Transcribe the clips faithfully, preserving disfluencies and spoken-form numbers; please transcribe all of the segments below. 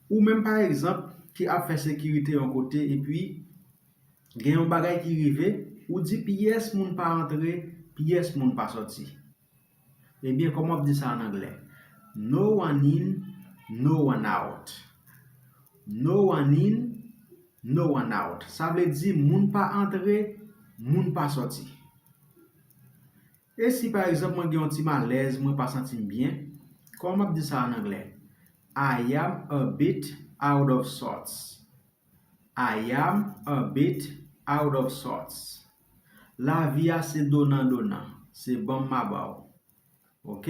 Ou menm pa egzanp ki ap fè sekirite yon kote epi gen yon bagay ki rive, ou di pyès moun pa antre, pyès moun pa sòti. Ebyen, kòman w ap di sa an anglè? No one in, no one out. No one in, no one out. Sa vle di moun pa antre, moun pa sòti. E si pa egzanp mwen gen yon ti malèz, mwen pa santi m byen, kòman m ap di sa an anglè? I am a bit out of sorts. I am a bit out of sorts. Lavi a se donan donan, se ban m ma ba w. Ok?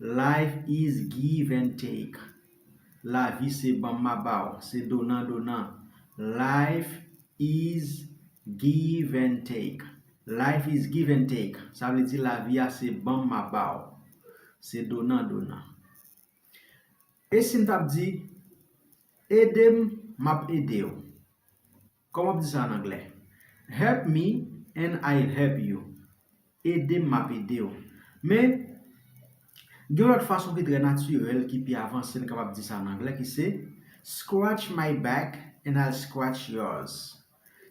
Life is give and take. Lavi se ban m ma ba w, se donan donan. Life is give and take. Life is give and take. Sa vle di lavi a se ban m ma ba w. Se donan donan. E si m t ap di, ede m, m ap ede w. Kòman w ap di sa an anglè? Help me and I'll help you. Ede m, m ap ede w. Men, gen yon lòt fason ki trè natirèl, ki pi avanse, n kapab di sa an anglè, ki se scratch my back and I'll scratch yours.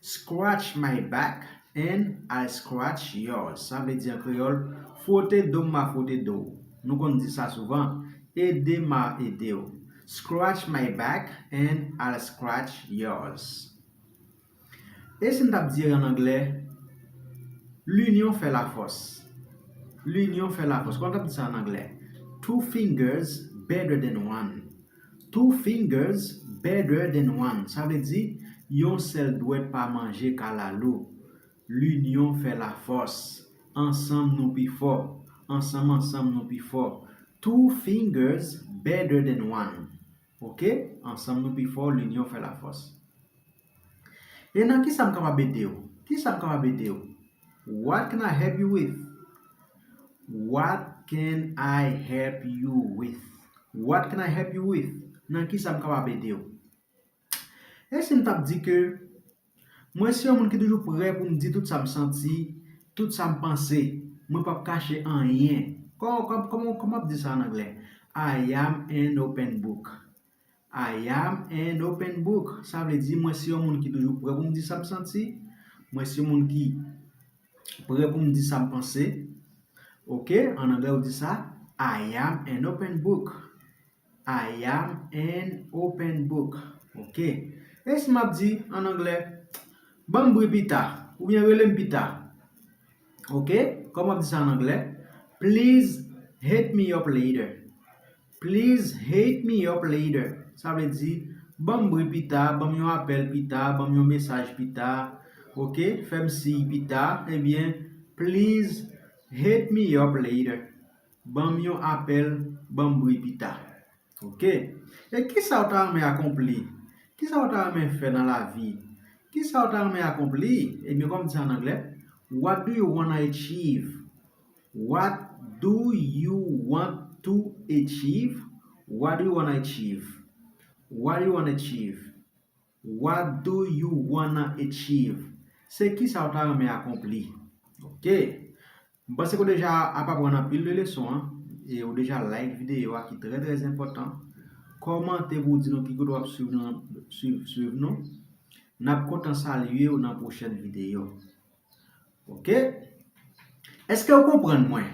Scratch my back and I'll scratch yours. Sa vle di an kreyòl, fwote do m, m a fwote do w. Nou konn di sa souvan, ede m, m a ede w. Scratch my back and I'll scratch yours. E si m t ap di an anglè, l'union fait la force. L'union fait la force. Kòman t ap di sa an anglè? Two fingers better than one. Two fingers better than one. Sa vle di, yon sèl dwèt pa manje kalalou. L'union fait la force. Ansanm nou pi fò. Ansanm, ansanm nou pi fò. Two fingers better than one. Ok? Ansanm nou pi fò, l'union fait la force. E nan kisa m kapab ede w? Kisa m kapab ede w? What can I help you with? What can I help you with? What can I help you with? Nan kisa m kapab ede w? E si m t ap di ke mwen se yon moun ki toujou prè pou m di tout sa m santi, tout sa m panse. Mwen p ap kache anyen. Kò-, kò-, kòman, kòman w ap di sa an anglè? I am an open book. I am an open book. Sa vle di mwen se yon moun ki toujou prè pou m di sa m santi. Mwen se yon moun ki prè pou m di sa m panse. Ok, an anglè ou di sa, I am an open book. I am an open book. Ok. E si m ap di an anglè, ban m bri pita, oubyen rele m pita. Ok, kòman w ap di sa an anglè? Please hit me up later. Please hit me up later. Sa vle di, ban m bri pita, ban m yon apèl pita, ban m yon mesaj pita. Ok, fè m siy pita. Ebyen, please hit me up later. Ban m yon apèl, ban m bri pita. Ok. E kisa w ta renmen akonpli? Kisa w ta renmen fè nan lavi? Kisa w ta renmen akonpli? Ebyen, kòm di sa an anglè, what do you wanna achieve? What do you want to achieve? What do you wanna achieve? What do you wanna achieve? What do you wanna achieve? Se kisa w ta renmen akonpli? Ok. M panse ke w deja ap aprann anpil de leson an, e w deja like videyo a ki trè trè enpòtan. Kòmante pou w di nou ki kote w ap swiv nou, swiv, swiv nou. N ap kontan salye w nan pwochèn videyo. Ok? Èske w konprann mwen?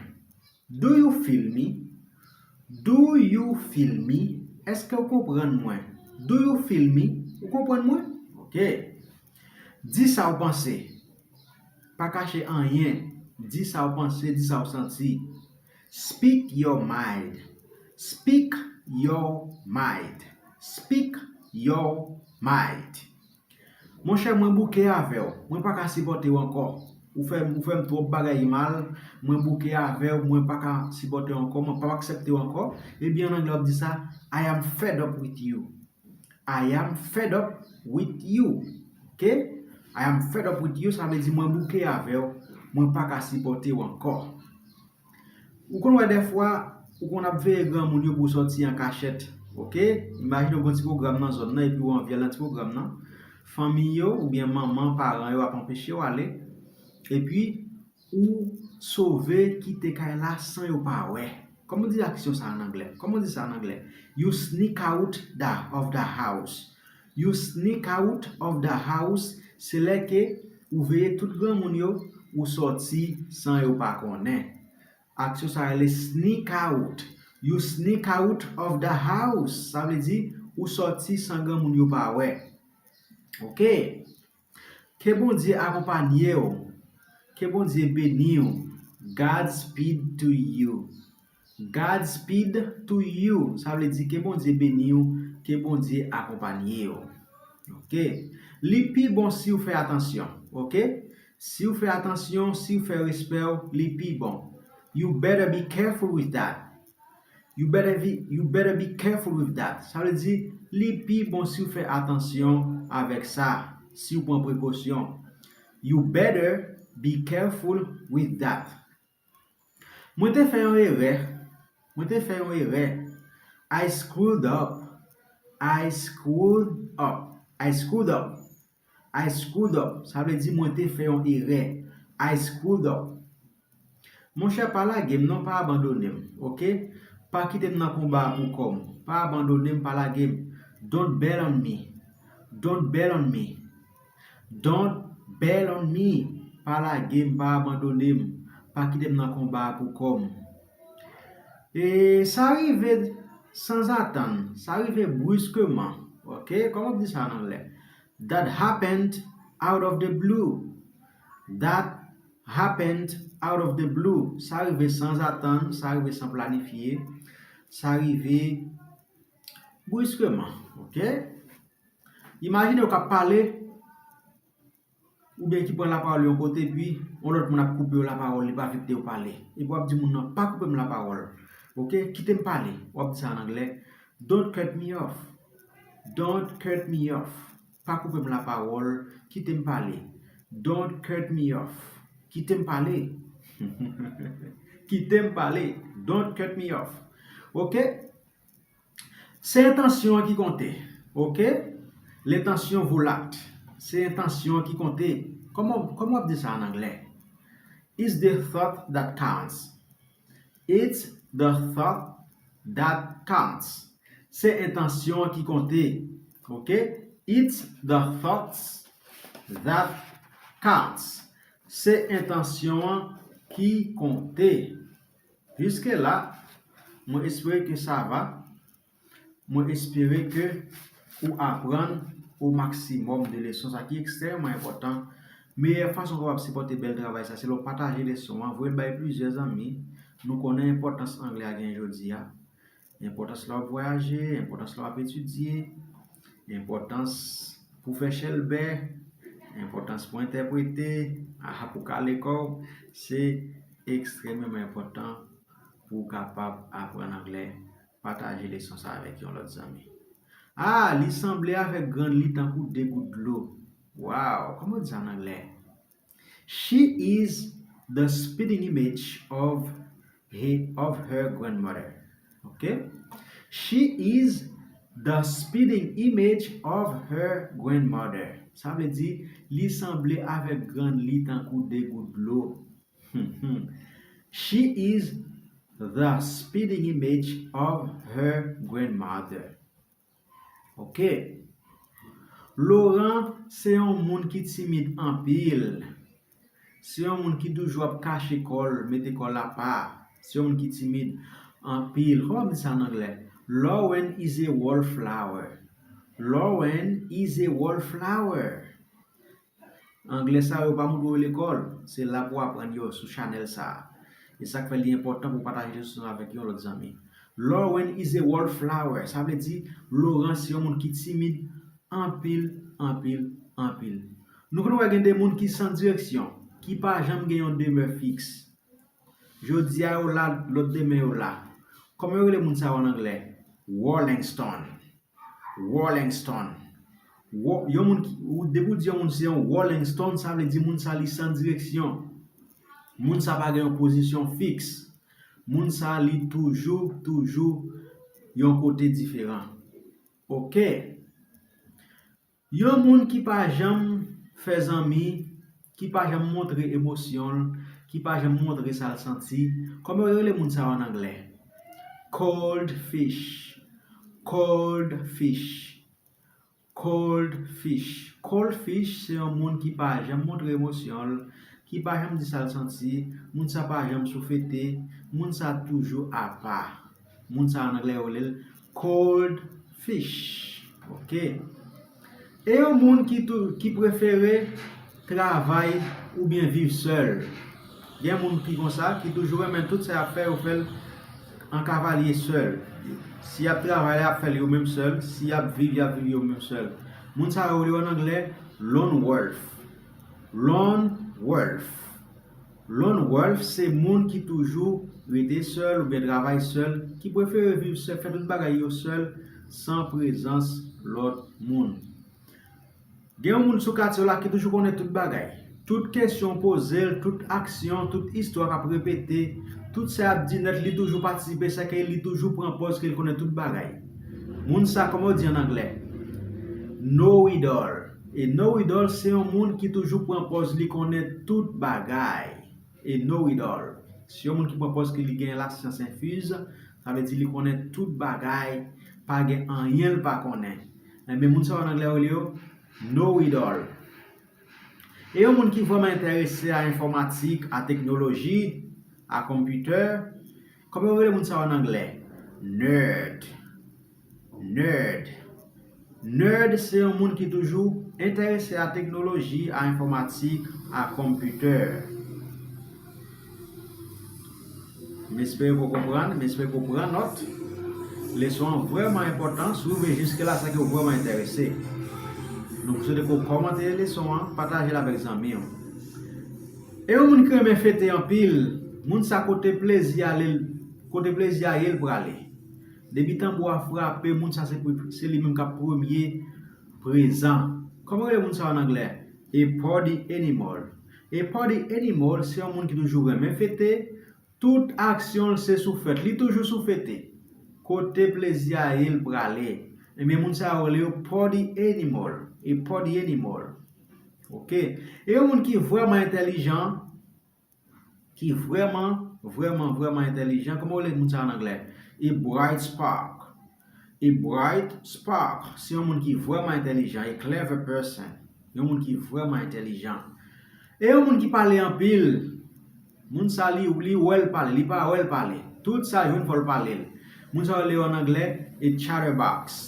Do you feel me? Do you feel me? Èske w konprann mwen? Do you feel me? Ou konprann mwen? Ok. Di sa w panse. Pa kache anyen. Di sa w panse, di sa w santi. Speak your mind. Speak your mind. Speak your mind. Monchè, mwen bouke avè w. Mwen pa ka sipòte w ankò. Ou fè, ou fè m twòp bagay mal. Mwen bouke avè w. Mwen pa ka sipòte w ankò. Mwen p ap aksepte w ankò. Ebyen, an anglè, w ap di sa, I am fed up with you. I am fed up with you. Ok? I am fed up with you, sa vle di mwen bouke avè w. Mwen pa ka sipòte w ankò. Ou konn wè dèfwa, ou konn ap veye granmoun yo pou w sòti an kachèt, ok? Imajine w gen yon ti pwogram nan zòn nan epi w anvi al nan ti pwogram nan. Fanmi yo oubyen manman, paran yo ap anpeche w ale. Epi, ou sove kite kay la san yo pa wè. Kòman w di aksyon sa a an anglè? Kòman w di sa a an anglè? You sneak out the, of the house. You sneak out of the house. Se lè ke ou veye tout granmoun yo, ou sòti san yo pa konnen. Aksyon sa a rele sneak out. You sneak out of the house. Sa vle di, ou sòti san granmoun yo pa wè. Ok? Ke Bondye akonpanye w. Ke Bondye beni w. Godspeed to you. Godspeed to you. Sa vle di ke Bondye beni w, ke Bondye akonpanye w. Ok? Li pi bon si w fè atansyon. Ok? Si w fè atansyon, si w fè respè w, li pi bon. You better be careful with that. You better be, you better be careful with that. Sa vle di, li pi bon si w fè atansyon avèk sa, si w pran prekosyon. You better be careful with that. Mwen te fè yon erè. Mwen te fè yon erè. I screwed up. I screwed up. I screwed up. I screwed up. Sa vle di mwen te fè yon erè. I screwed up. Monchè, pa lage m non, pa abandone m, ok? Pa kite m nan konba a pou kò m. Pa abandone m, pa lage m. Don't bail on me. Don't bail on me. Don't bail on me. Pa lage m, pa abandone m. Pa kite m nan konba a pou kò m. E sa rive sanzatann, sa rive briskeman. Ok, kòman w di sa an anglè? That happened out of the blue. That happened out of the blue. Sa rive sanzatann, sa rive san planifye, sa rive briskeman. Ok? Imajine w k ap pale, oubyen ki pran lapawòl yon kote, epi yon lòt moun ap koupe w lapawòl, li pa vle kite w pale. Epi w ap di moun nan, "Pa koupe m lapawòl. Ok? Kite m pale." W ap di sa an anglè, "Don't cut me off. Don't cut me off." Pa koupe m lapawòl, kite m pale. "Don't cut me off." Kite m pale. Kite m pale. "Don't cut me off." Ok? Se entansyon an ki konte. Ok? L'intention vaut l'acte. Se entansyon an ki konte. Kòman, kòman w ap di sa an anglè? It's the thought that counts. It's the thought that counts. Se entansyon an ki konte. Ok? It's the thoughts that counts. Se entansyon an ki konte. Jiske la, mwen espere ke sa va. Mwen espere ke ou aprann o maksimòm de leson sa ki ekstrèmman enpòtan. Meyè fason pou w kapab sipòte bèl travay sa, se lè w pataje leson an, voye l bay plizyè zanmi. Nou konnen enpòtans anglè a gen jodi a. Enpòtans lè w ap vwayaje, enpòtans lè w ap etidye, enpòtans pou fè chèlbè, enpòtans pou entèprete, a, pou kale kò w. Se ekstrèmman enpòtan pou w kapab aprann anglè. Pataje leson sa avèk yon lòt zanmi. Ah, li sanble avèk grann li tankou de gout dlo. Wow, kòman w di sa an anglè? She is the spitting image of he, of her grandmother. Ok? She is the spitting image of her grandmother. Sa vle di, li sanble avèk grann li tankou de gout dlo. She is the spitting image of her grandmother. Ok. Laurent se yon moun ki timid anpil. Se yon moun ki toujou ap kache kò l, mete kò l apa. Se yon moun ki timid anpil. Kòman m di sa an anglè? Lauren is a wallflower. Lauren is a wallflower. Anglè sa yo pa montre w lekòl, se la pou w aprann yo sou chanèl sa a. E sa k fè li enpòtan pou w pataje leson avèk yon lòt zanmi. Lauren is a wallflower. Sa vle di, Laurent se yon moun ki timid anpil, anpil, anpil. Nou konn wè gen de moun ki san direksyon, ki pa janm gen yon demè fiks. Jodi a yo la, lòt demen yo la. Kòman yo rele moun sa yo an anglè? Rolling stone. Rolling stone. Wo-, yon moun ki, ou, depi w di yon moun se yon rolling stone, sa vle di moun sa li san direksyon. Moun sa pa gen yon pozisyon fiks. Moun sa li toujou, toujou yon kote diferan. Ok. Yon moun ki pa janm fè zanmi, ki pa janm montre emosyon l, ki pa janm montre sa l santi, kòman yo rele moun sa yo an anglè? Cold fish. Cold fish. Cold fish. Cold fish se yon moun ki pa janm montre emosyon l, ki pa janm di sa l santi, moun sa pa janm souflete, moun sa toujou apa. Moun sa an anglè yo rele l cold fish. Ok. E yon moun ki tou, ki prefere travay oubyen viv sèl. Gen moun ki konsa, ki toujou renmen tout sa y ap fè, yo fè l an kavalye sèl. Si y ap travay la, y ap fè l yo menm sèl. Si y ap viv, y ap viv yo menm sèl. Moun sa yo rele yo an anglè lone wolf. Lone wolf. Lone wolf se moun ki toujou rete sèl oubyen travay sèl, ki prefere viv sèl, fè tout bagay yo sèl, san prezans lòt moun. Gen yon moun sou katye w la ki toujou konnen tout bagay. Tout kesyon w poze l, tout aksyon, tout istwa k ap repete, tout sa y ap di nèt, li toujou patisipe, sèke li toujou pran pòz ke l konnen tout bagay. Moun sa, kòman yo di an anglè? Know it all. E know it all se yon moun ki toujou pran pòz li konnen tout bagay. E know it all. Se yon moun ki pran pòz ke li gen lasyans enfiz, sa vle di li konnen tout bagay, pa gen anyen l pa konnen. Enben, moun sa yo an anglè yo rele yo know it all. E yon moun ki vrèman enterese a enfòmatik, a teknoloji, a konpitè, kòman yo rele moun sa yo an anglè? Nerd. Nerd. Nerd se yon moun ki toujou enterese a teknoloji, a enfòmatik, a konpitè. M espere ke w konprann, m espere ke w pran nòt. Leson an vrèman enpòtan. Si w rive jiske la, se ke w vrèman enterese. Donk, m swete ke w kòmante leson an, pataje l avèk zanmi w. E yon moun ki renmen fete anpil, moun sa kote plezi a ye l, kote plezi a ye l prale. Depi tanbou a frape, moun sa se, se li menm k ap premye prezan. Kòman yo rele moun sa yo an anglè? A party animal. A party animal se yon moun ki toujou renmen fete, tout aksyon l se sou fèt, li toujou sou fete. Kote plezi a ye l prale. Ebyen, moun sa yo rele yo party animal. A party animal. Ok. E yon moun ki vrèman entèlijan, ki vrèman, vrèman, vrèman entèlijan, kòman yo rele moun sa yo an anglè? A bright spark. A bright spark se yon moun ki vrèman entèlijan, a clever person. Yon moun ki vrèman entèlijan. E yon moun ki pale anpil, moun sa li, li wè l pale, li pa wè l pale. Tout sa jwenn fò l pale l. Moun sa yo rele yo an anglè a chatterbox.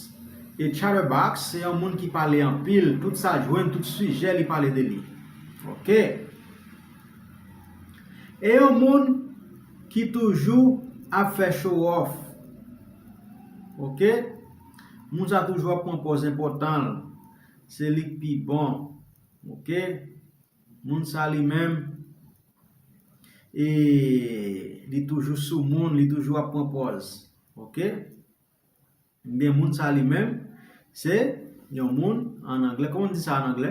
A chatterbox se yon moun ki pale anpil, tout sa jwenn, tout sijè li pale de li. Ok. E yon moun ki toujou ap fè show off. Ok. Moun sa toujou ap pran pòz enpòtan l. Se li k pi bon. Ok. Moun sa li menm, e li toujou sou moun, li toujou ap pran pòz. Ok. Ebyen, moun sa li menm, se yon moun an anglè. Kòman n di sa an anglè?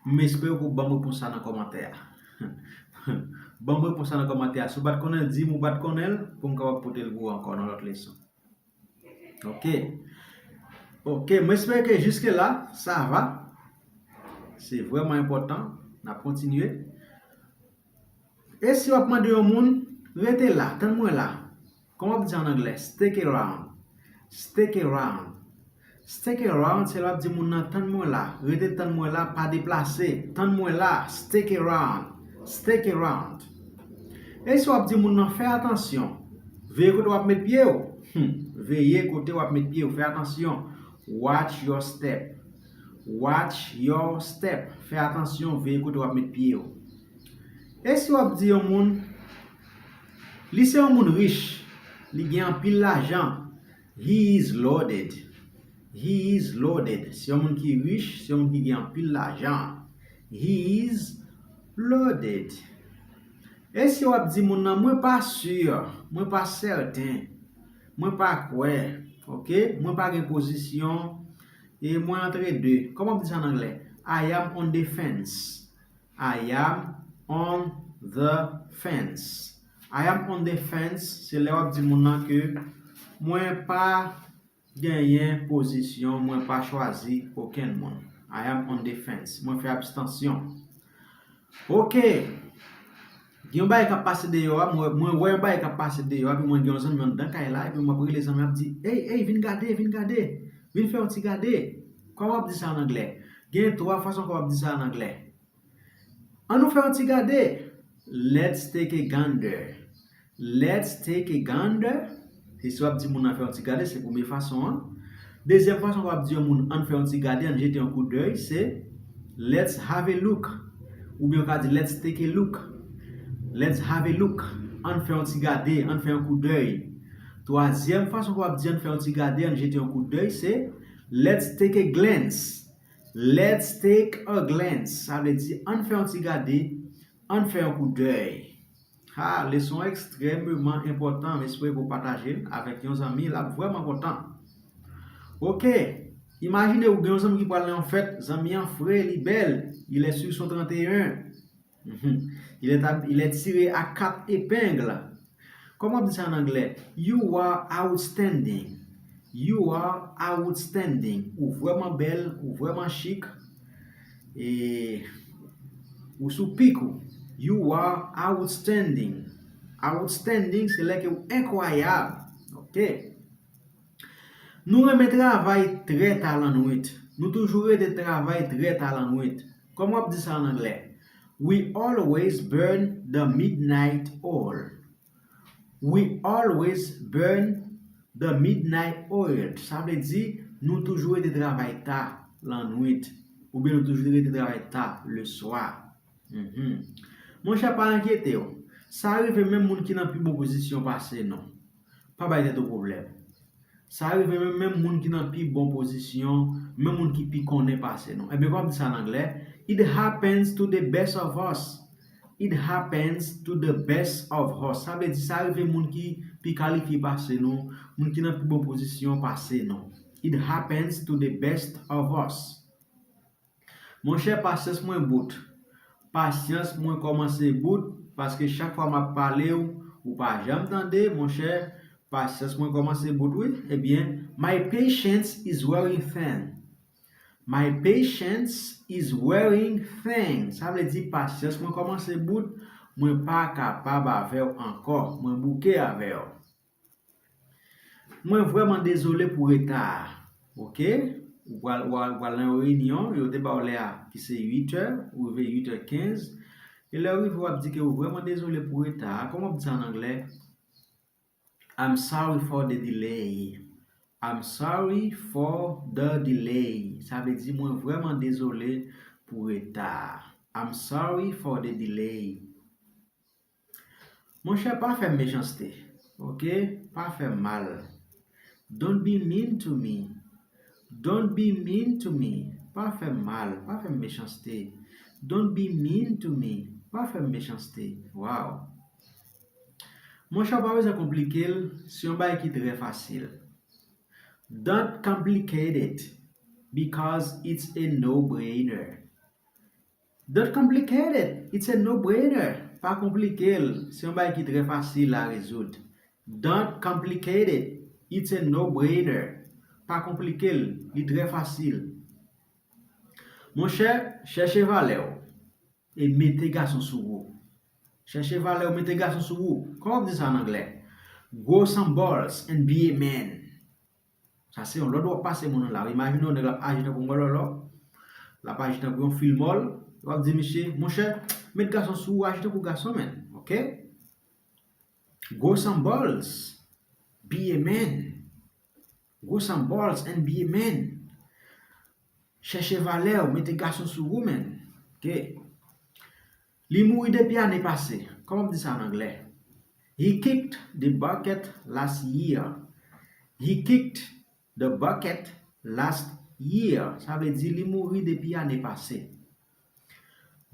M espere ke w ban m repons sa nan kòmantè a. Ban m repons sa nan kòmantè a. Si w pa t konnen l, di m ou pa t konnen l, pou m kapab pote l pou ou ankò nan lòt leson. Ok. Ok, m espere ke jiske la, sa va. Se vrèman enpòtan. N ap kontinye. E si w ap mande yon moun, rete la, tann mwen la. Kòman w ap di an anglè? Stick around. Stick around. Stick around, se lè w ap di moun nan, tann mwen la, rete tann mwen la, pa deplase, tann mwen la, stick around. Stick around. E si w ap di moun nan, fè atansyon, veye kote w ap met pye w. Hmm, veye kote w ap met pye w, fè atansyon. Watch your step. Watch your step. Fè atansyon, veye kote w ap met pye w. E si w ap di yon moun, li se yon moun rich, li gen anpil lajan, he is loaded. He is loaded. Se yon moun ki rich, se yon moun ki gen anpil lajan. He is loaded. E si w ap di moun nan, mwen pa si, mwen pa sèten, mwen pa kwè, ok, mwen pa gen pozisyon, e mwen antre de. Kòman w ap di sa an anglè? I am on the fence. I am on the fence. I am on the fence, se lè w ap di moun nan ke mwen pa genyen pozisyon, mwen pa chwazi okenn moun. I am on the fence. Mwen fè abstansyon. Ok. Gen yon bagay k ap pase deyò a, mwen, mwen wè yon bagay k ap pase deyò a, epi mwen gen yon zanmi anndan kay la, epi m ap rele zanmi an, ap di, "Ey, ey, vin gade, vin gade, vin fè yon ti gade." Kòman w ap di sa an anglè? Gen twa fason kòman w ap di sa an anglè. An nou fè yon ti gade. Let's take a gander. Let's take a gander. Se si w ap di moun nan fè yon ti gade, se premye fason an. Dezyèm fason w ap di yon moun an fè yon ti gade, an jete yon koudèy, se let's have a look. Oubyen w ka di let's take a look. Let's have a look. An fè yon ti gade, an fè yon koudèy. Twazyèm fason w ap di an fè yon ti gade, an jete yon koudèy, se let's take a glance. Let's take a glance. Sa vle di, an fè yon ti gade, an fè yon koudèy. Ha, leson an ekstrèmeman enpòtan. M espere ke w pataje l avèk yon zanmi, l ap vrèman kontan. Oke, imajine ou gen yon zanmi ki pral nan yon fèt, zanmi an fre, li bèl, il est sur son trente et un. Mhm. Il est, hab- il est tiré à quatre épingles. Kòman w ap di sa an anglè? You are outstanding. You are outstanding. Ou vrèman bèl, ou vrèman chik. E ou sou pik ou. You are outstanding. Outstanding, se lè ke ou enkwayab. Oke. Nou renmen travay trè ta lannwit. Nou toujou rete travay trè ta lannwit. Kòman w ap di sa an anglè? We always burn the midnight oil. We always burn the midnight oil. Sa vle di, nou toujou rete travay ta lannwit. Oubyen nou toujou rete travay ta le swa. Mhm. Monchè, pa enkyete w. Sa rive menm moun ki nan pi bon pozisyon pase nou. Pa bay tèt ou pwoblèm. Sa rive menm, menm moun ki nan pi bon pozisyon, menm moun ki pi konnen pase nou. Ebyen, kòman di sa an anglè? It happens to the best of us. It happens to the best of us. Sa vle di, sa rive moun ki pi kalifye pase nou, moun ki nan pi bon pozisyon pase nou. It happens to the best of us. Monchè, pasyans mwen bout. Pasyans mwen kòmanse bout, paske chak fwa m ap pale w, ou pa janm tande, monchè, pasyans mwen kòmanse bout, wi. Ebyen, my patience is wearing thin. My patience is wearing thin. Sa vle di, pasyans mwen kòmanse bout, mwen pa kapab avè w ankò, mwen bouke avè w. Mwen vrèman dezole pou reta a. Oke? Ou pral, ou pral, ou pral nan yon reyinyon, yo te ba w lè a ki se uit è, ou rive uit è kenz. E lè w rive, w ap di ke ou vrèman dezole pou reta a. Kòman w ap di sa an anglè? I'm sorry for the delay. I'm sorry for the delay. Sa vle di mwen vrèman dezole pou reta a. I'm sorry for the delay. Monchè, pa fè m mechanste, oke? Pa fè m mal. Don't be mean to me. Don't be mean to me. Pa fè m mal. Pa fè m mechanste. Don't be mean to me. Pa fè m mechanste. Waw. Monchè, w pa bezwen konplike l, se yon bagay ki trè fasil. Don't complicate it, because it's a no-brainer. Don't complicate it. It's a no-brainer. Pa konplike l. Se yon bagay ki trè fasil a rezoud. Don't complicate it. It's a no-brainer. Pa konplike l. Li trè fasil. Monchè, chèche valè w e mete gason sou ou. Chèche valè w, mete gason sou ou. Kòman w ap di sa an anglè? Grow some balls and be a man. Sa se yon lòd w ap pase moun nan la. Imajine w nèg la ap aji tankou yon lòlò. L ap aji tankou yon filmòl. W ap di misye, monchè, met gason sou ou, aji tankou gason, man. Oke? Grow some balls. Be a man. Grow some balls and be a man. Chèche valè w, mete gason sou ou, man. Oke. Li mouri depi ane pase. Kòman w ap di sa an anglè? He kicked the bucket last year. He kicked the bucket last year. Sa vle di li mouri depi ane pase.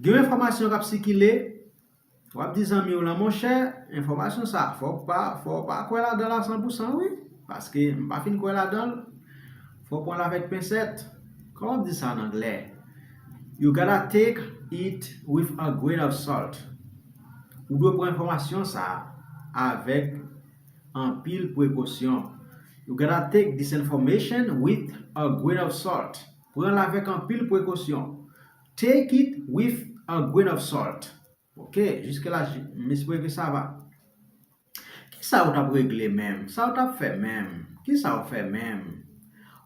Gen yon enfòmasyon k ap sikile, w ap di zanmi w lan, monchè, enfòmasyon sa, fò w pa, fò w pa kwè ladan l a san pou san, wi. Paske m pa fin kwè ladan l. Fò w pran l avèk pensèt. Kòman w ap di sa an anglè? You gotta take it with a grain of salt. Ou dwe pran enfòmasyon sa avèk anpil prekosyon. You gotta take this information with a grain of salt. Pran l avèk anpil prekosyon. Take it with a grain of salt. Ok, jiske la, m espere ke sa va. Kisa w t ap regle menm? Sa w t ap fè menm? Kisa w fè menm?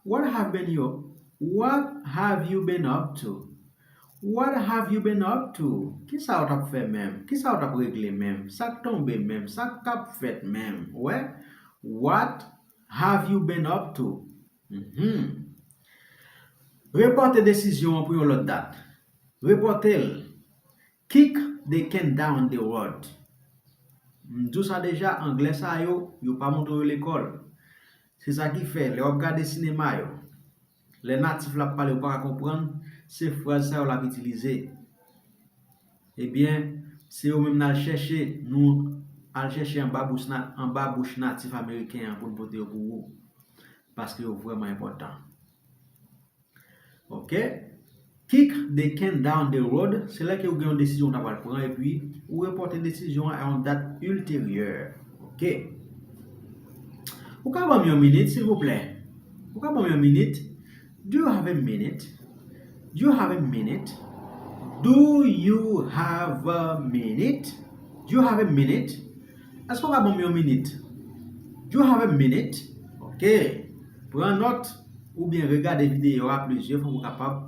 What have been your What have you been up to? What have you been up to? Kisa w t ap fè menm? Kisa w t ap regle menm? Sa k tonbe menm? Sa k ap fèt menm? Wè? What have you been up to? Mhm. Repòte desizyon an pou yon lòt dat. Repòte l. Kick the can down the road. M di w sa deja, anglè sa yo, yo pa montre yo lekòl. Se sa ki fè, lè w ap gade sinema yo, lè natif la ap pale, ou pa ka konprann, se fraz sa yo l ap itilize. Ebyen, se yo menm n al chèche, nou al chèche anba bouch, anba bouch natif ameriken an pou n pote yo pou ou. Paske yo vrèman enpòtan. Ok? Kick the can down the road, se lè ke ou gen yon desizyon ou ta pral pran epi ou repòte desizyon an a yon dat ilteryè. Ok? Ou ka ban m yon minit, silvouplè? Ou ka ban m yon minit? Do you have a minute? Do you have a minute? Do you have a minute? Do you have a minute? Èske w ka ban m yon minit? Do you have a minute? Ok. Pran nòt oubyen regade videyo a plizyè fwa pou w kapab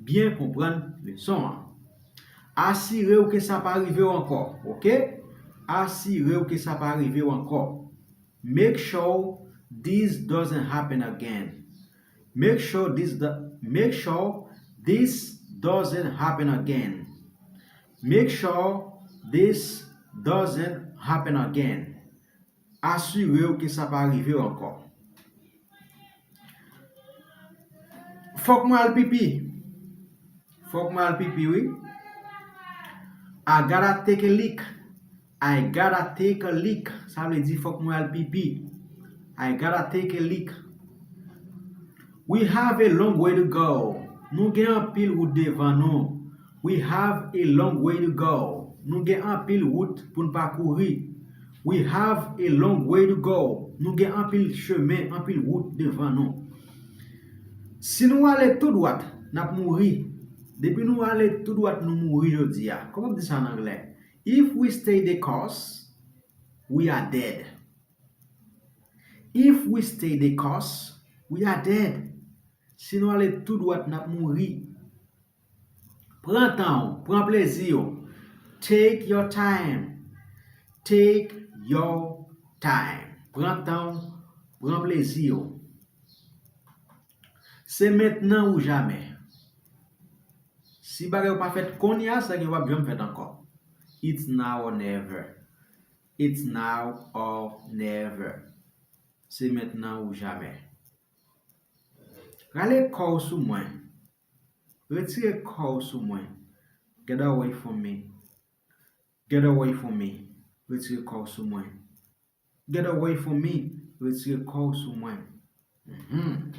byen konprann leson an. Asire w ke sa pa rive w ankò, ok? Asire w ke sa pa rive w ankò. Make sure this doesn't happen again. Make sure this do- make sure this doesn't happen again. Make sure this doesn't happen again. Asire w ke sa pa rive w ankò. Fòk mwen al pipi. Fòk mwen al pipi, wi. I gotta take a leak. I gotta take a leak. Sa vle di fòk mwen al pipi. I gotta take a leak. We have a long way to go. Nou gen anpil wout devan nou. We have a long way to go. Nou gen anpil wout pou n pakouri. We have a long way to go. Nou gen anpil chemen, anpil wout devan nou. Si nou ale tou dwat, n ap mouri. Depi nou ale tou dwat, nou mouri jodi a. Kòman m di sa an anglè? If we stay the course, we are dead. If we stay the course, we are dead. Si nou ale tou dwat, n ap mouri. Pran tan w, pran plezi w. Take your time. Take your time. Pran tan w, pran plezi w. Se mentnan ou jamè. Si bagay yo pa fèt kounye a, sa gen p ap janm fèt ankò. It's now or never. It's now or never. Se mentnan ou jamè. Rale kò w sou mwen. Retire kò w sou mwen. Get away from me. Get away from me. Retire kò w sou mwen. Get away from me. Retire kò w sou mwen. Mhm.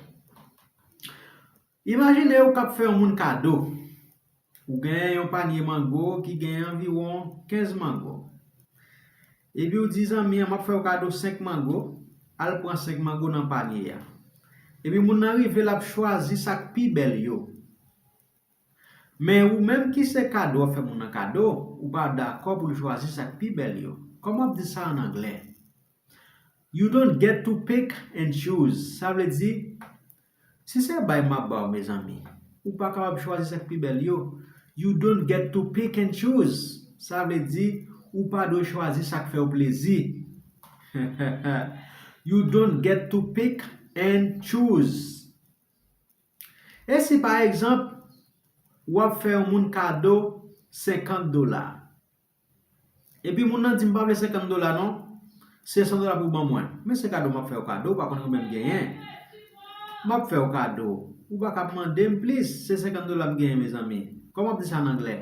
Imajine ou k ap fè yon moun kado. Ou genyen yon panye mango ki genyen anviwon kenz mango. Epi ou di zanmi an, "M ap fè w kado senk mango, al pran senk mango nan panye a." Epi moun nan rive, l ap chwazi sa k pi bèl yo. Men ou menm ki se kado w ap fè moun nan kado, ou pa dakò pou l chwazi sa k pi bèl yo. Kòman w ap di sa an anglè? You don't get to pick and choose. Sa vle di, si se bay m ap ba w, mezanmi, ou pa kapab chwazi sa k pi bèl yo. You don't get to pick and choose. Sa vle di, ou pa dwe chwazi sa k fè w plezi. You don't get to pick and choose. E si, pa egzanp, w ap fè yon moun kado senkant dola? Epi moun nan di, "M pa vle senkant dola non, se san dola pou w ban mwen." Men se kado m ap fè w kado, ou pa konn konbyen m genyen. M ap fè w kado, ou pa ka ap mande m plis, se senkant dola m genyen, mezanmi. Kòman w ap di sa an anglè?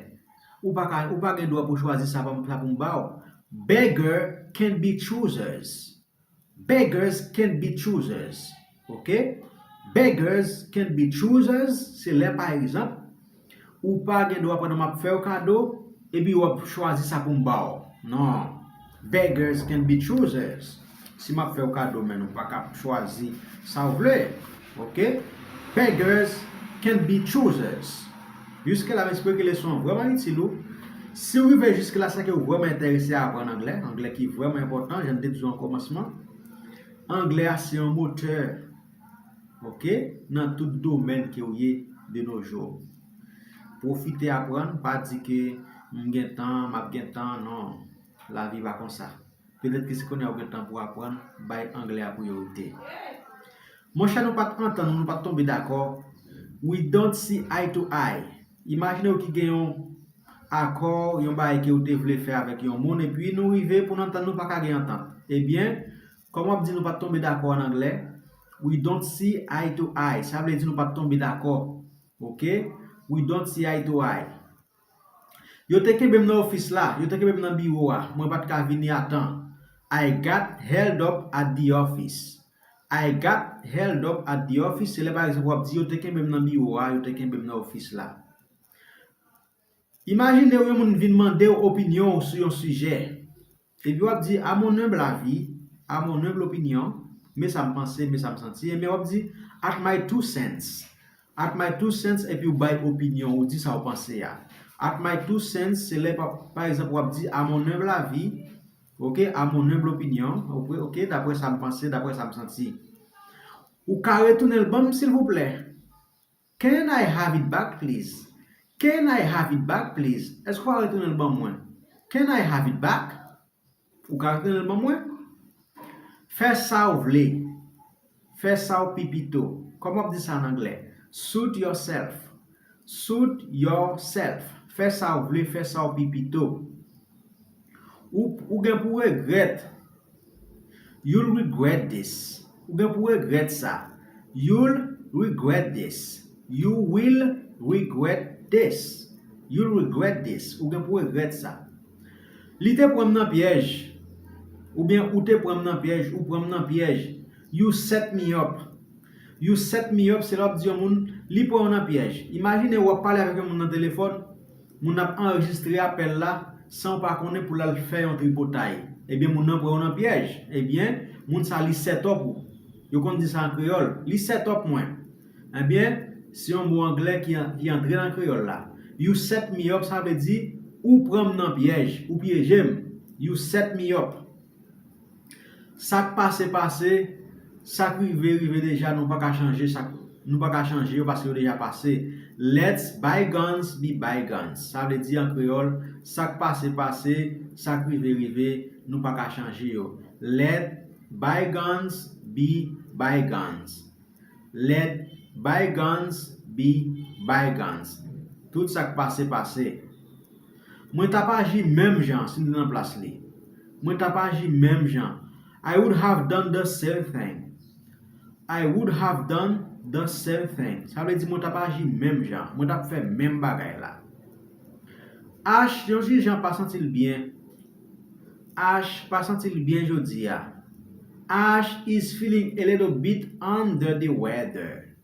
Ou pa ka, ou pa gen dwa pou chwazi sa pa m, sa pou m ba w. Beggar can be choosers. Beggars can be choosers. Ok? Beggars can be choosers. Se lè, pa egzanp, ou pa gen dwa pandan m ap fè w kado, epi w ap chwazi sa pou m ba w. Non. Beggars can be choosers. Si m ap fè w kado, men ou pa ka ap chwazi sa w vle. Ok? Beggars can be choosers. Jiske la, m espere ke leson an vrèman itil ou. Si w rive jiske la, se ke w vrèman enterese a aprann anglè, anglè ki vrèman enpòtan, jan m te di w an kòmansman. Anglè a se yon motè, oke, nan tout domèn ke w ye de nos jours. Pwofite aprann, pa di ke m gen tan, m ap gen tan, non. Lavi pa konsa. Petèt ke se kounye a ou gen tan pou aprann, bay anglè a priyorite. Monchè, nou pa t antann, nou pa t tonbe dakò. We don't see eye to eye. Imajine w ki gen yon akò, yon bagay ke w te vle fè avèk yon moun, epi nou rive pou n antann, nou pa ka gen antant. Ebyen, kòman w ap di nou pa t tonbe dakò an anglè? We don't see eye to eye. Sa vle di nou pa t tonbe dakò. Oke? We don't see eye to eye. Yo te kenbe m nan ofis la, yo te kenbe m nan biwo a, mwen pa t ka vini a tan. I got held up at the office. I got held up at the office, se lè pa egzanp w ap di yo te kenbe m nan biwo a, yo te kenbe m nan ofis la. Imajine w yon moun vin mande w opinyon w sou yon sijè. Epi w ap di, à mon humble avis, à mon humble opinion, men sa m panse, men sa m santi, ebyen w ap di, at my two cents. At my two cents, epi w bay opinyon, ou di sa w panse a. At my two cents, se lè, pa, pa egzanp, w ap di, à mon humble avis, oke, à mon humble opinion, oke, oke, daprè sa m panse, daprè sa m santi. Ou ka retounen l ban m, silvouplè? Can I have it back, please? Can I have it back, please? Èske w ka retounen l ban mwen? Can I have it back? Ou ka retounen l ban mwen? Fè sa w vle. Fè sa w pi pito. Kòman w ap di sa an anglè? Suit yourself. Suit yourself. Fè sa w vle, fè sa w pi pito. Ou, ou gen pou regrèt. You'll regret this. Ou gen pou regrèt sa. You'll regret this. You will regret this. You'll regret this. Ou gen pou regrèt sa. Li te pran m nan pyèj. Oubyen ou te pran m nan pyèj, ou pran m nan pyèj. You set me up. You set me up, se lè w ap di yon moun, li pran w nan pyèj. Imajine w ap pale avèk yon moun nan telefòn, moun nan ap anrejistre apèl la, san w pa konnen pou l al fè yon tripotay. Ebyen, moun nan pran w nan pyèj. Ebyen, moun sa li set up ou. Yo konn di sa an kreyòl, li set up mwen. Ebyen, se yon mo anglè ki, ki antre nan kreyòl la. You set me up, sa vle di, ou pran m nan pyèj, ou pyeje m. You set me up. Sa k pase, pase, sa k rive, rive deja, nou pa ka chanje sa, nou pa ka chanje yo paske yo deja pase. Let bygones be bygones. Sa vle di an kreyòl, sa k pase, pase, sa k rive, rive, nou pa ka chanje yo. Let bygones be bygones. Let bygones be bygones. Tout sa k pase, pase. Mwen t ap aji menm jan si m te nan plas li. Mwen t ap aji menm jan. I would have done the same thing. I would have done the same thing. Sa vle di mwen t ap aji menm jan. Mwen t ap fè menm bagay la. Ash, yon ti jan pa santi l byen. Ash pa santi l byen jodi a. Ash is feeling a little bit under the weather.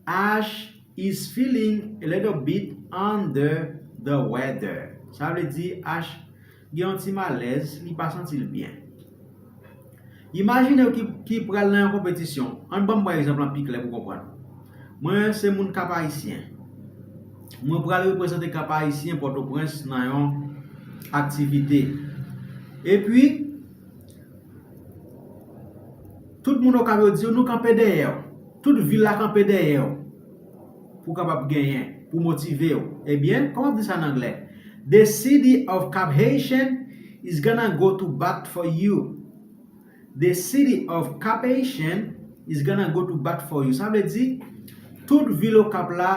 Ash is feeling a little bit under the weather. Sa vle di Ash gen yon ti malèz, li pa santi l byen. Imajine w ki, ki pral nan yon konpetisyon. Ann ban m pran egzanp lan pi klè pou w konprann. Mwen se moun Kap Ayisyen. Mwen pral reprezante Kap Ayisyen Pòtoprens nan yon aktivite. Epi, tout moun Okap yo di w, nou kanpe dèyè w. Tout vil la kanpe dèyè w. Pou w kapab genyen, pou motive w. Ebyen, kòman w ap di sa an anglè? The city of Cap Haitian is gonna go to bat for you. The city of Cap Haitian is gonna go to bat for you. Sa vle di, tout vil Okap la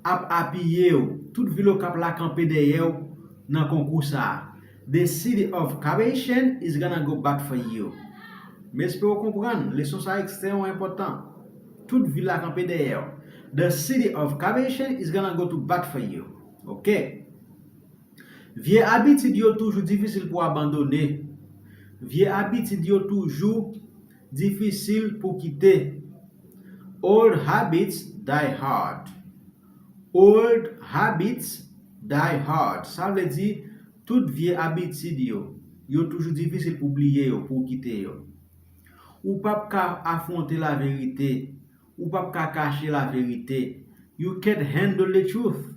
ap apiye w. Tout vil Okap la kanpe dèyè w nan konkou sa a. The city of Cap Haitian is gonna go bat for you. M espere w konprann, leson sa a ekstrèmman enpòtan. Tout vil la kanpe dèyè w. The city of Cap Haitian is gonna go to bat for you. Oke. Vye abitid yo toujou difisil pou abandone. Vye abitid yo toujou difisil pou kite. Old habits die hard. Old habits die hard. Sa vle di, tout vye abitid yo, yo toujou difisil pou bliye yo, pou w kite yo. Ou p ap ka afwonte laverite. Ou p ap ka kache laverite. You can't handle the truth.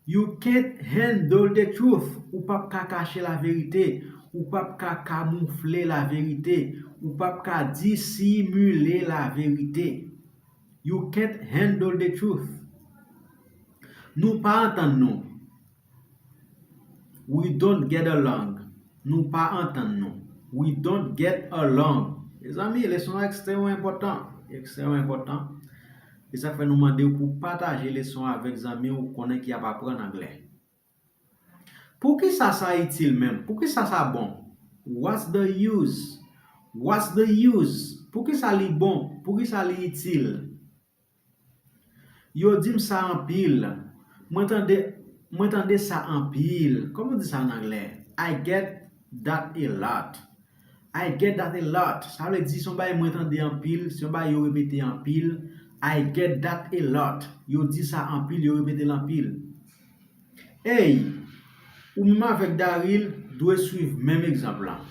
You can't handle the truth. Ou p ap ka kache laverite. Ou p ap ka kamoufle laverite. Ou p ap ka disimile laverite. You can't handle the truth. Nou pa antann nou. We don't get along. Nou pa antann nou. We don't get along. Mezanmi, leson an ekstrèmman enpòtan. Ekstrèmman enpòtan. E sa k fè nou mande w pou w pataje leson an avèk zanmi w ou konnen ki ap aprann anglè. Poukisa sa itil menm? Poukisa sa bon? What's the use? What's the use? Poukisa li bon? Poukisa li itil? Yo di m sa anpil. Mwen tande, mwen tande sa anpil. Kòman w di sa an anglè? I get that a lot. I get that a lot. Sa vle di se yon bagay mwen tande anpil, se yon bagay yo repete anpil. I get that a lot. Yo di sa anpil, yo repete l anpil. Ey, ou menm avèk Daryl dwe swiv menm egzanp lan.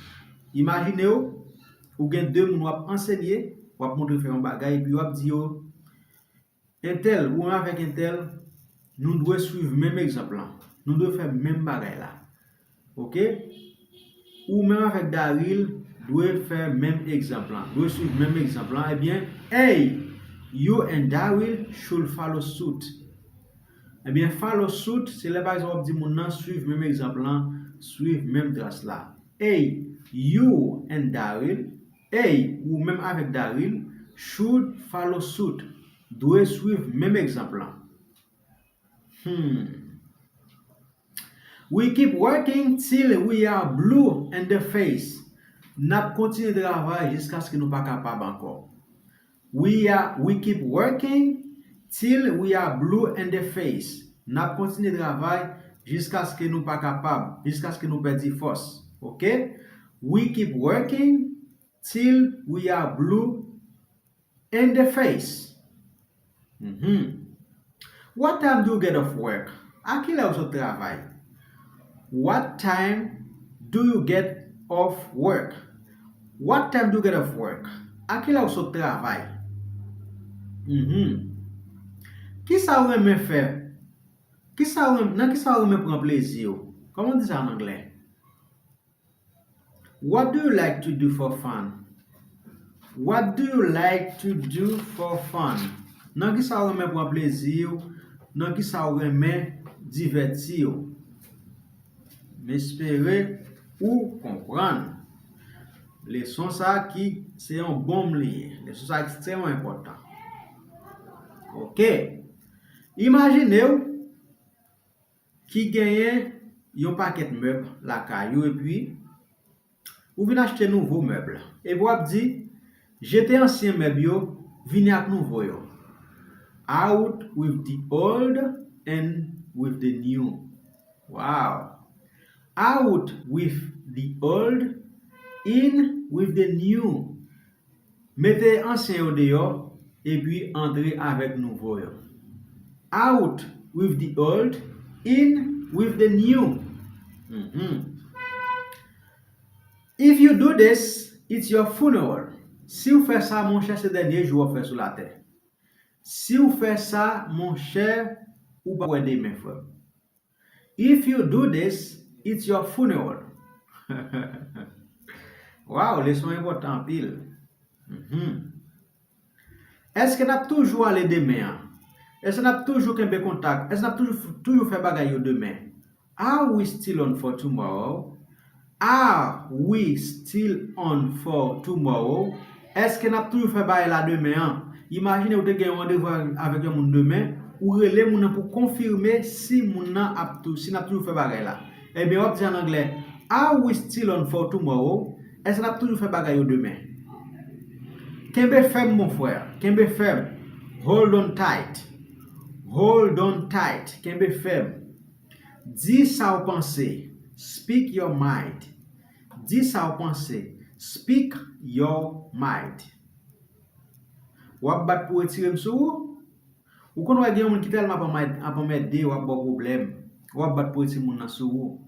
Imajine w, ou gen de moun w ap ansenye, w ap montre fè yon bagay, epi w ap di yo, entèl, ou menm avèk entèl, nou dwe swiv menm egzanp lan. Nou dwe fè menm bagay la. Oke? Ou menm avèk Daryl dwe fè menm egzanp lan. Dwe swiv menm egzanp lan. Ebyen, ey, you and Daryl should follow suit. Ebyen, follow suit, se lè pa egzanp w ap di moun nan swiv menm egzanp lan, swiv menm tras la. Ey, you and Daryl, ey, ou menm avèk Daryl, should follow suit, dwe swiv menm egzanp lan. Hmm. We keep working till we are blue in the face. N ap kontinye travay jiskaske nou pa kapab ankò. We are, we keep working till we are blue in the face. N ap kontinye travay jiskaske nou pa kapab, jiskaske nou pèdi fòs. Oke? We keep working till we are blue in the face. Mhm. What time do you get off work? A kilè ou sot travay? What time do you get off work? What time do you get off work? A kilè ou sot travay? Mhm. Kisa ou renmen fè? Kisa ou renmen, nan kisa ou renmen pran plezi w? Kòman w di sa an anglè? What do you like to do for fun? What do you like to do for fun? Nan kisa ou renmen pran plezi w? Nan kisa ou renmen divèti w? M espere ou konprann. Leson sa ki se yon bonm li ye. Leson sa ekstrèmman enpòtan. Oke. Imajine w ki genyen yon pakèt mèb lakay ou epi ou vin achte nouvo mèb. Epi w ap di, jete ansyen mèb yo, vini ak nouvo yo. Out with the old and with the new. Wow! Out with the old, in with the new. Mete ansyen yo deyò, epi antre avèk nouvo yo. Out with the old, in with the new. Mhm. If you do this, it's your funeral. Si w fè sa, monchè, se dènye jou w ap fè sou latè. Si w fè sa, monchè, ou pa wè demen, frè m. If you do this, it's your funeral. Wow, leson enpòtan anpil. Mhm. Èske n ap toujou ale demen an? Èske n ap toujou kenbe kontak? Èske n ap toujou, toujou fè bagay yo demen? Are we still on for tomorrow? Are we still on for tomorrow? Èske n ap toujou fè bagay la demen an? Imajine ou te gen yon randevou avèk yon moun demen, ou rele moun nan pou konfime si moun nan ap tou, si n ap toujou fè bagay la. Ebyen, w ap di an anglè, are we still on for tomorrow? Èske n ap toujou fè bagay yo demen? Kenbe fèm, mon frè. Kenbe fèm. Hold on tight. Hold on tight. Kenbe fèm. Di sa w panse. Speak your mind. Di sa w panse. Speak your mind. W ap bat pou retire m sou ou? Ou konn wè gen yon moun ki tèlman ap anmèd-, ap anmède w, ap ba w pwoblèm. W ap bat pou retire moun nan sou ou.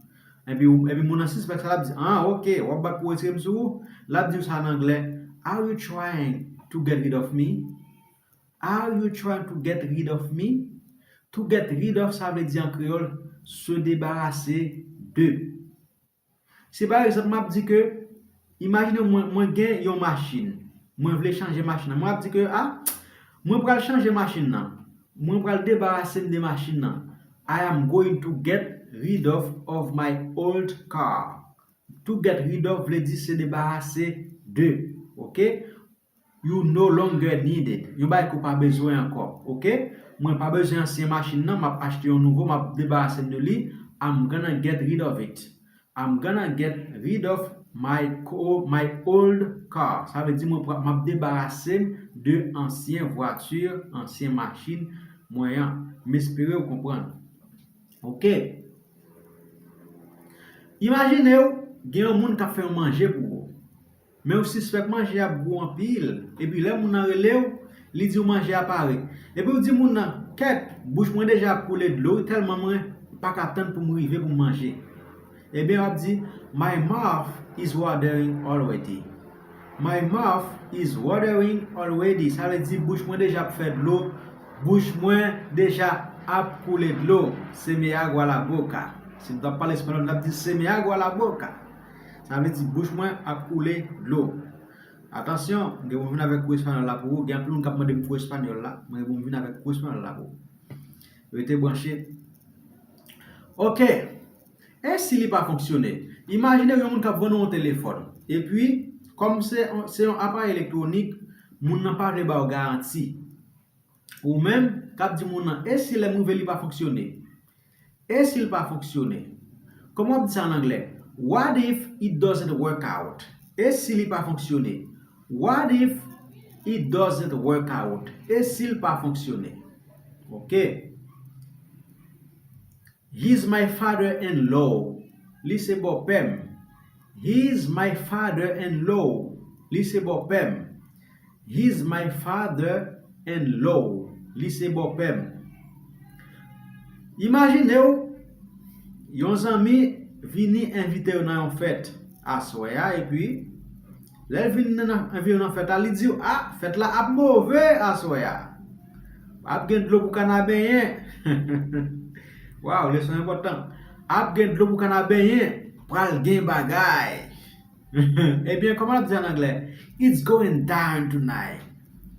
Epi, epi moun nan sispèk sa, l ap di, ah, ok, w ap bat pou retire m sou ou. L ap di w sa an anglè, are you trying to get rid of me? Are you trying to get rid of me? To get rid of, sa vle di an kreyòl, se debarase de. Si pa egzanp, m ap di ke, imajine mwen, mwen gen yon machin, mwen vle chanje machin nan. Mwen ap di ke, a, mwen pral chanje machin nan. Mwen pral debarase m de machin nan. I am going to get rid of, of my old car. To get rid of vle di se debarase de. Ok? You no longer need it. Yon bagay ke w pa bezwen ankò. Ok? Mwen pa bezwen ansyen machin nan, m ap achte yon nouvo, m ap debarase m de li. I'm gonna get rid of it. I'm gonna get rid of my co my old car. Sa vle di mwen pra- m ap debarase m de ansyen vwati, ansyen machin mwen an. M espere w konprann. Ok. Imajine w gen yon moun k ap fè yon manje pou ou. Men ou sispèk manje a ap gou anpil. Epi lè moun nan rele w, li di w manje a pare. Epi ou di moun nan, kèt, bouch mwen deja ap koule dlo wi, tèlman mwen pa ka tann pou m rive pou m manje. Ebyen, w ap di, my mouth is watering already. My mouth is watering already. Sa vle di bouch mwen deja ap fè dlo, bouch mwen deja ap koule dlo. Se me agua la boca. Si m t ap pale espanyòl, m t ap di se me agua la boca. Sa vle di bouch mwen ap koule dlo. Atansyon, m gen pou m vin avèk kou espanyòl la pou ou. Gen anpil moun k ap mande m kou espanyòl la. Mwen gen pou m vin avèk kou espanyòl la pou ou. Rete branche. Ok. E si li pa fonksyone? Imajine yon moun k ap vann ou yon telefòn. Epi, kòm se, se yon aparèy elektwonik, moun nan pa vle ba w garanti. Ou menm k ap di moun nan, e si lè m rive li pa fonksyone? E si l pa fonksyone? Kòman w ap di sa an anglè? What if it doesn't work out? E si li pa fonksyone? What if it doesn't work out? E si l pa fonksyone? Ok. He's my father-in-law. Li se bòpè m. He's my father-in-law. Li se bòpè m. He's my father-in-law. Li se bòpè m. Imajine w, yon zanmi vini envite w nan yon fèt aswè a, epi lè l vin nan, nan, envite w nan fèt la, li di w, a, fèt la ap move aswè a. Ap gen dlo pou kana benyen. Waw, leson enpòtan. Ap gen dlo pou kana benyen. Pral gen bagay. Ebyen, kòman l ap di an anglè? It's going down tonight.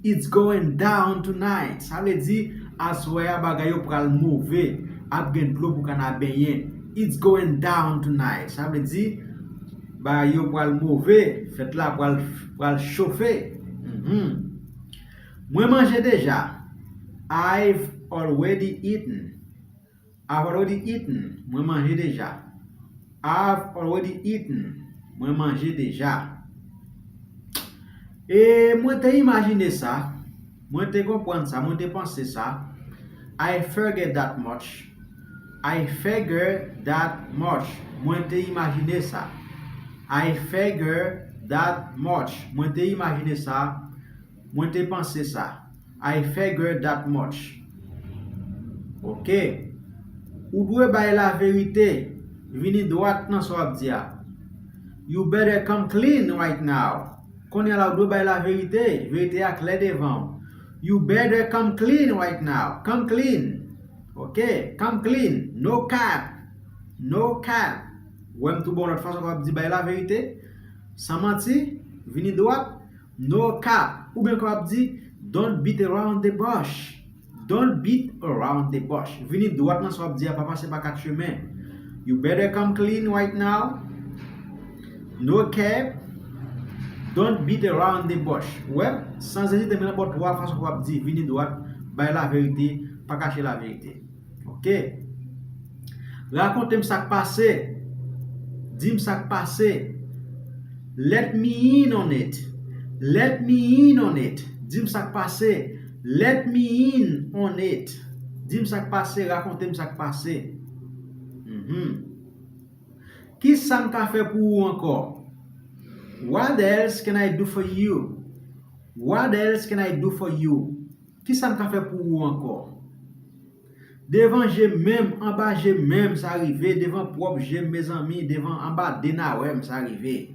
It's going down tonight. Sa vle di, aswè a bagay yo pral move. Ap gen dlo pou kana benyen. It's going down tonight. Sa vle di, bagay yo pral move. Fèt la pral, pral chofe. Mhm. Mwen manje deja. I've already eaten. I've already eaten. Mwen manje deja. I've already eaten. Mwen manje deja. E mwen te imajine sa. Mwen te konprann sa. Mwen te panse sa. I figured that much. I figured that much. Mwen te imajine sa. I figured that much. Mwen te imajine sa. Mwen te panse sa. I figured that much. Ok. Ou dwe bay laverite. Vini dwat nan sa w ap di a. You better come clean right now. Kounye a la, ou dwe bay laverite. Verite a klè devan w. You better come clean right now. Come clean. Ok. Come clean. No cap. No cap. Ou wè m tou bon lòt fason k ap di bay laverite. San manti. Vini dwat. No cap. Oubyen w kapab di, don't beat around the bush. Don't beat around the bush. Vini dwat nan sa w ap di a, pa pase pa kat chemen. You better come clean right now. No cap. Don't beat around the bush. Ou wè, san ezite, men nenpòt twa fason w ap di, vini dwat, bay laverite, pa kache laverite. Ok. Rakonte m sa k pase. Di m sa k pase. Let me in on it. Let me in on it. Di m sa k pase. Let me in on it. Di m sa k pase, rakonte m sa k pase. Mhm. Ki sa m ka fè pou ou ankò? What else can I do for you? What else can I do for you? Ki sa m ka fè pou ou ankò? Devan je m menm, anba je m menm, sa rive, devan pwòp je m, mezanmi, devan anba de nawè m, sa rive.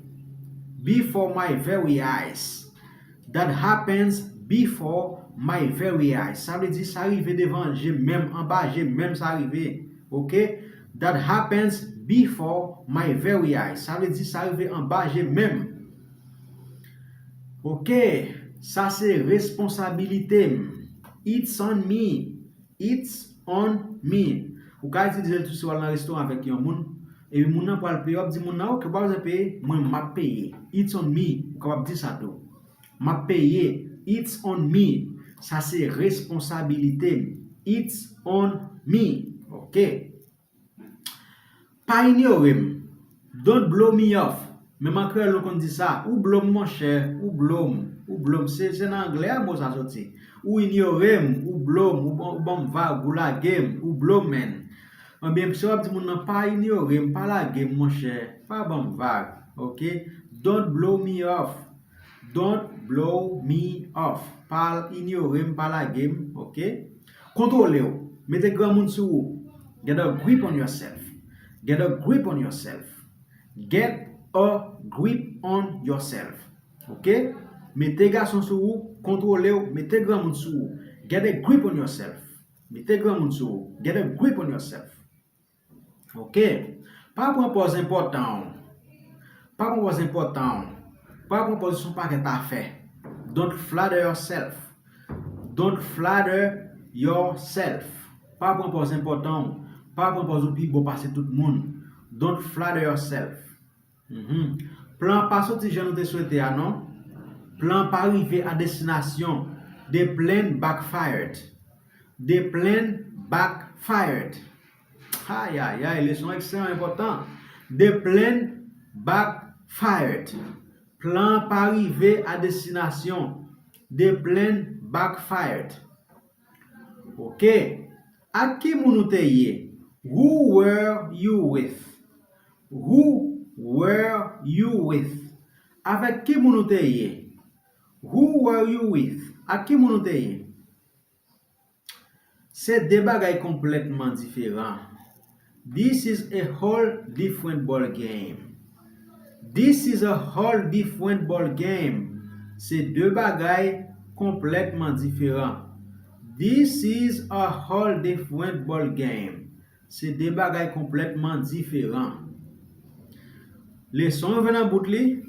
Before my very eyes. That happens before my very eyes. Sa vle di sa rive devan je m menm, anba je m menm sa rive. Ok? That happens before my very eyes. Sa vle di sa rive anba je m menm. Ok? Sa se responsabilite m. It's on me. It's on me. Ou ka itilize l tou si w al nan restoran avèk yon moun, epi moun nan pral peye, w ap di moun nan, "Ok, w pa bezwen peye, mwen m ap peye. It's on me." Ou kapab di sa tou. "M ap peye. It's on me." Sa se responsabilite m. It's on me. Ok. Pa inyore m. Don't blow me off. Menm an kreyòl nou konn di sa, ou blow m monchè, ou blow m, ou blow m. Se, se nan anglè a mo sa soti. Ou inyore m, ou blow m, ou ban, ou ban m vag, ou lage m, ou blow m, man. Ebyen, si w ap di moun nan, "Pa inyore m, pa lage m, monchè, pa ban m vag." Ok? Don't blow me off. Don't blow me off. Pa inyore m, pa lage m, ok? Kontwole w. Mete granmoun sou ou. Get a grip on yourself. Get a grip on yourself. Get a grip on yourself. Ok? Mete gason sou ou, kontwole w, mete granmoun sou ou. Get a grip on yourself. Mete granmoun sou ou. Get a grip on yourself. Ok? Pa pran pòz enpòtan w. Pa pran pòz enpòtan w. Pa pran pòz ou se yon pakèt afè. Don't flatter yourself. Don't flatter yourself. Pa pran pòz enpòtan w. Pa pran pòz ou pi bon pase tout moun. Don't flatter yourself. Mhm. Plan pa soti jan nou te swete a, non. Plan pa rive a destinasyon. The plan backfired. The plan backfired. Ayayay, leson ekstrèmman enpòtan. The plan backfired. Plan pa rive a destinasyon. The plan backfired. Ok. Ak ki moun ou te ye? Who were you with? Who were you with? Avèk ki moun ou te ye? Who were you with? Ak ki moun ou te ye? Se de bagay konplètman diferan. This is a whole different ball game. This is a whole different ball game. Se de bagay konplètman diferan. This is a whole different ball game. Se de bagay konplètman diferan. Leson yo vin nan bout li.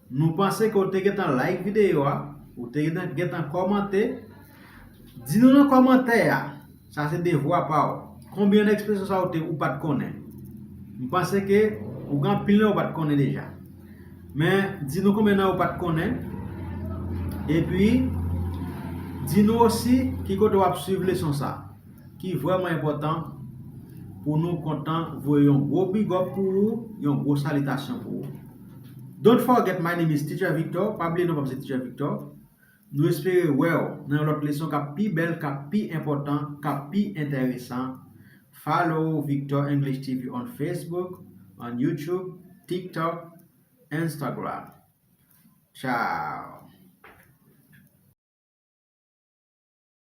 Nou panse ke w te gentan like videyo a, ou te gentan, gentan kòmante. Di nou nan kòmantè a, sa se devwa pa w. Konbyen nan ekspresyon sa ou te, ou pa t konnen? M panse ke ou gen anpil nan ou pa t konnen deja. Men, di nou konbyen nan ou pa t konnen. Epi, di nou osi ki kote w ap swiv leson sa, ki vrèman enpòtan pou nou kontan voye yon gwo big up pou ou, yon gwo salitasyon pou ou. Don't forget, my name is Teacher Victor. Pa bliye non pa m se Teacher Victor. Nou espere wè w nan yon lòt leson k ap pi bèl, k ap pi enpòtan, k ap pi enteresan. Follow Victor English T V on Facebook, on YouTube, TikTok, Instagram. Tchao.